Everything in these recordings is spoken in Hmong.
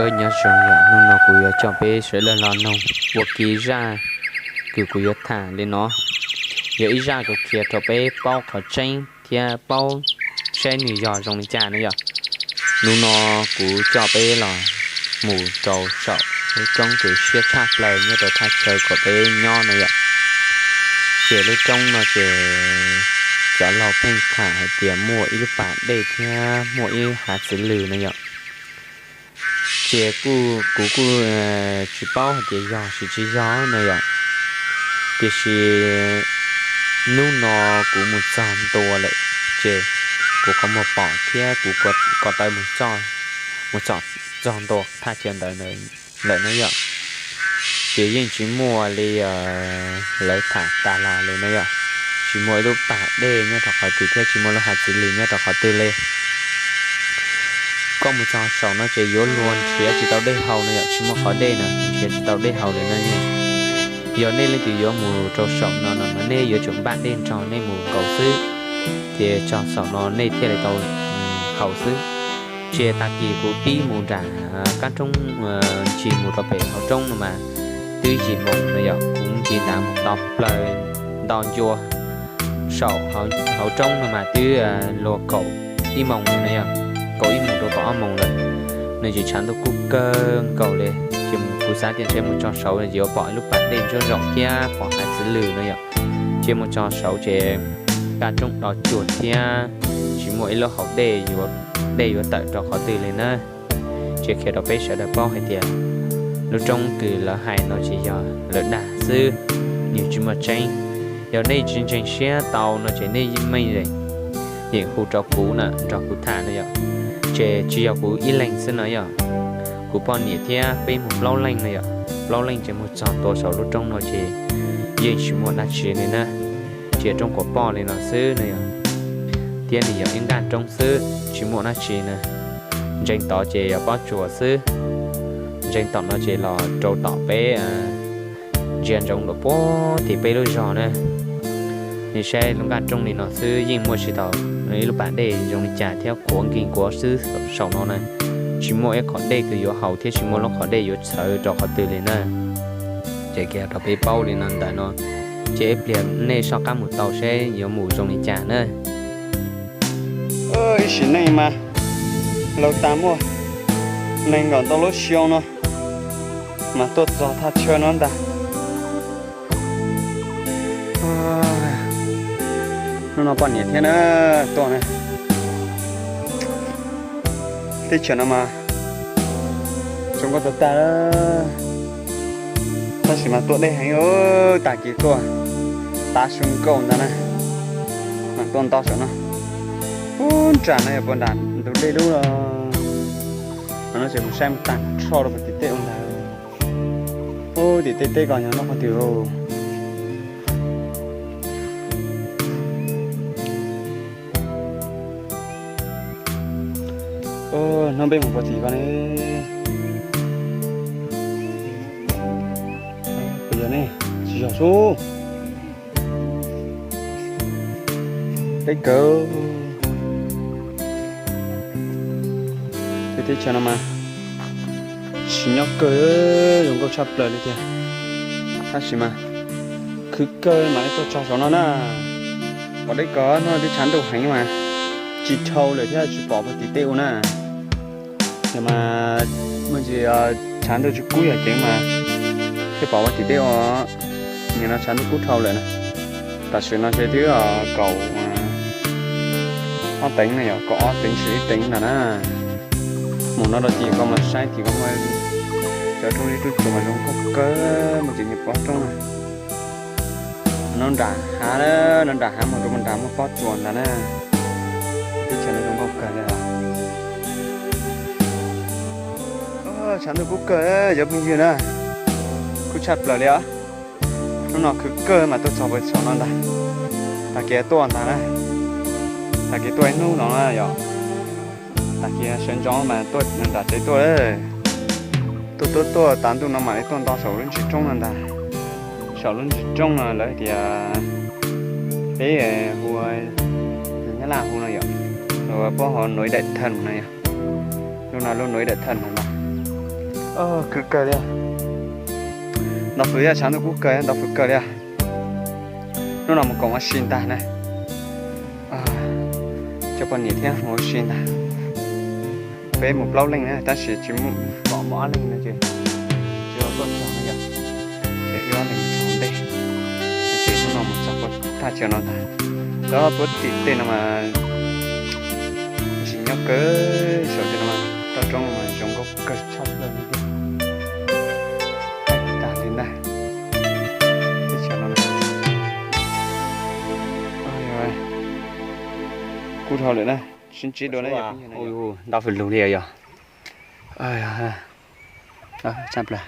Nyob zoo yom, hnub no kuv yuav coj peb sawv daws los noog ua ke zaj kws kuv yuav tham li no. Yog ib zaj kws qhia rau peb paub qhov tseeb thiab paub saib nws yog zoo li cas na yom. Hnub no kuv coj peb los mus rau saum lub roob kws siab tshaj plaws nyob rau thaj chaw kom peb nyob na yom. Ces lub roob no ces cov laus pheej tham hais tias muaj ib lub pas dej thiab muaj ib hav txwv lws na yom. Ces kuv kuj tsis paub hais tias yog tsis tsis yog na yom. Tiam sis hnub no kuv mus txog ntua lawm, ces kuv qhov muag pom thiab kuv ko taw mus txog, mus txog, txog ntua thaj chaw ntawd lawm na yom. Ces yeej tsis muaj li lawv tham tas los li na yom. Tsis muaj ib lub pas dej nyob rau qhov twg thiab tsis muaj lub hav txwv lws nyob rau qhov twg li. Koj mus txog saum no ces yuav luag nrhiav tsis tau dej haus no yom, tsis muaj qhov dej no nrhiav tsis tau dej haus li na. Yog nej leej twg yuav mus rau saum no no mas nej yuav tsum npaj dej nrog nej mus nkaus xwb, ces txog saum no nej thiaj li tau haus xwb. Ces tag kis kuv pib mus nram qab roob, ntsis mus rau pem hauv roob no mas twb yim moos no yom, kuv ntsis ntav mus to plaws nto ncua saum hauv roob no mas twb luag kaum ib moos no yom, kaum ib moos rau kaum ob moos lawm. Nws tsis tshav ntuj kub kawg nkaus li. Ces kuv xav tias ntshe mus txog saud yuav pom ib lub pas dej ntsuab zaum thiab pom hav txwv lws no yom. Ces mus txog saud ces qab roob do cuag thiab tsis muaj ib lub hauv dej, dej yuav tawm rau qhov twg li na. Ces qhia rau peb sawv daws paub hais tias lub roob kws lawv hais no tsis yog lawv dag xwb, nws tsis muaj tseeb. Yog nej tsis ntseeg siab tau no ces nej meej yeem hu rau kuv na, nrog kuv tham na yom. Ces tsis yog kuv ib leeg xwb no yom, kuv poj niam thiab peb mus plaub leej na yom. Plaub leej ces mus txog ntua saum lub roob no ces yeej tsis muaj dab tsi li na, tsis yog roob kuam poj li no xwb na yom. Thiab nws yog ib nqaj roob xwb tsis muaj dab tsi na. Ntseeg tod ces yog pob tsuas xwb, ntseeg tom no ces los rau tom peb ntsia ntsoov lawm puag tim peb lub zog na. Nej saib lub nqaj roob li no xwb yeej muaj tsis tau ib lub pas dej zoo li cas thiab kuav nkeeg kuav xwb saum no na. Tsis muaj ib qhov dej kws yuav haus thiab tsis muaj lub qhov dej yuav txhawv rau qhov twg li na. Ces qhia rau peb paub li no ntawm no, ces ib pliag nej soj qab mus tau seb yuav mus zoo li cas na. Ib sim neej mas laus tas muaj nees nkaum ntau lub xyoo no mas tuaj txog thaj chaw no ntag. Hnub no poj niam thiab na tuaj na. Teb chaws no mas zoo nkauj tag tag, tab sis mas tuaj deb heev. Tag kis tuaj tav su nkauj ntag na, mas tuaj nto saum no. Ub, nram no yog puas nram ntug dej lub los? No ces mus saib mus tag nrho rau puag tim tej ua ntag. Ub, tim tej teb ko nyob noj qhov twg? Hnub peb mus puag tim ko ne. Puas yog ne? Tsis yog sub. Peb kawg. Tej teb chaws no mas tsis nyob kawg, zoo nkauj tshaj plaws li tiag. Tab sis mas khwv kawg mam li tuaj txog saum no na. Pom deb kawg no, twb tshav ntuj heev mas tsis dhau lawm thiab tsis pom puag tim tej ua na. Yog mas muaj ntsis tshav ntuj tsis kub yog ceev mas thiaj pom puag tim tej ua. Nim no tshav ntuj kub dhau lawm na. Tam sim no ces twb kaum ob teev na, yog kaum ob teev tshuav ib teev ntag na. Mus no rau tim ko mas saib tim ko muaj cov roob zeb roob tsuas mas zoo nkauj kawg, muaj cov niag pob roob na. No nram hav, no nram hav mus rau nram muaj pob tsuas ntag na. Teb chaws no zoo nkauj kawg li os. Tshav ntuj kub kawg cov phooj ywg na, kub tshaj plaws li os. Hnub no khwv kawg mas tuaj txog puag saum no ntag. Tag kis tuaj ntag na, tag kis tuaj ib hnub no na yom. Tag kis sawv ntxov mas tuaj nram tsev tuaj. Tuaj tuaj tuaj tas ntuj no mam li tuaj nto saum lub ntsis roob no ntag. Saum lub ntsis roob no lawv tias peb hu, Nyab Laj hu no yom, lawv pab hu Núi Đại Thần no yom. Lub no lub Núi Đại Thần no ntag. Khwv kawg li. Nto fwv, tshav ntuj kub kawg, nto fwv kawg li. Hnub no mus koom ua si ntag na. Coj poj niam thiab mus ua si ntag. Peb mus plaub leej na tab sis tsis muaj, pom muaj ob leeg no ces tsis tau tuaj txog no yom. Ces wb ob leeg txog ntej, ces hnub no mus txog thaj chaw no ntag. Cov puab tim tej no mas ntxim nyob kawg, saum tej no mas toj roob no mas zoo nkauj kawg tshaj plaws li tiag. Tag li ntag. Teb chaws no kub dhau lawm na. Sib ntsib dua na. Nto fwv lug li yog. Tshaj plaws.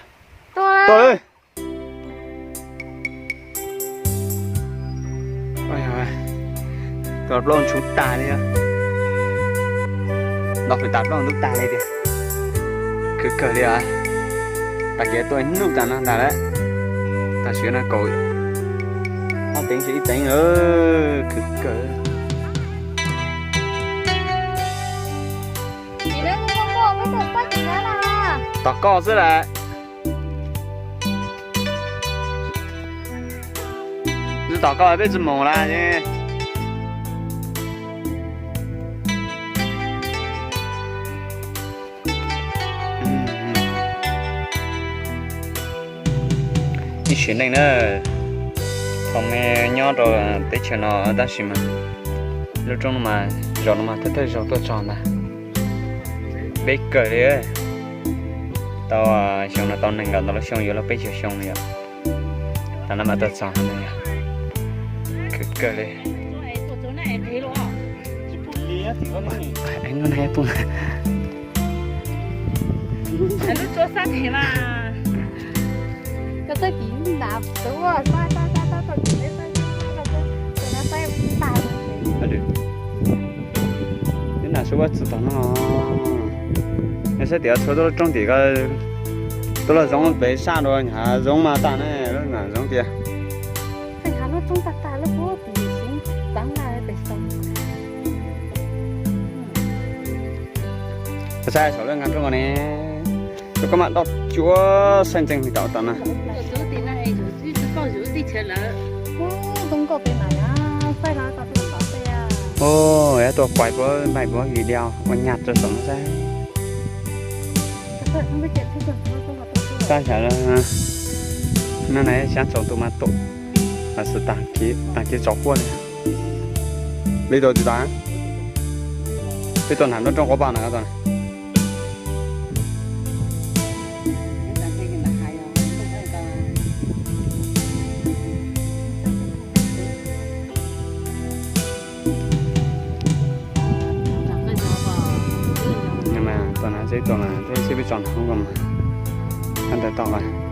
Tus plaub ntshub tag li. Nto fwv tas plaub ntub tag li tiag. Khwv kawg li os. Tag kis tuaj ib hnub tas no ntag lawm. Tam sim no kaum ob teev tsis ib teev, khwv kawg. Tos koj xwb las. Tsis tos koj peb tsis mus lawm. Ib sim neej na, thaum me nyob rau teb chaws no tab sis mas lub roob no mas, zaum no mas thawj thawj zaug tuaj txog ntag. Peb kawg li. Tau xyoo no tau nees nkaum ntau lub xyoo, yuav luag peb caug xyoo li yom. Tam no mas tuaj txog no yog khwv kawg li. Nab na sub ua txwv tom no. Neb saib tias txhua tub lub roob tim ko, tub lub zoov pem sab dua nyav zoov mas tas ne, lub nram zoov tias. Saib saum lub nram roob ko ne, rau koj mam doj cuab saib ntseeg li tau tom na. Ua, yog tuaj kuais puab npaim puab video ua nyaj rau saum no saib. Tab sis no na xyab tsaus ntuj mas tum, tab sis tag kis tsaus huab li. Li tau tsis tas, peb tuaj nram nruab roob quav paj na. Tuaj na, seb tuaj na, seb peb tso nram hoob ko mas. Tab ntawd tau.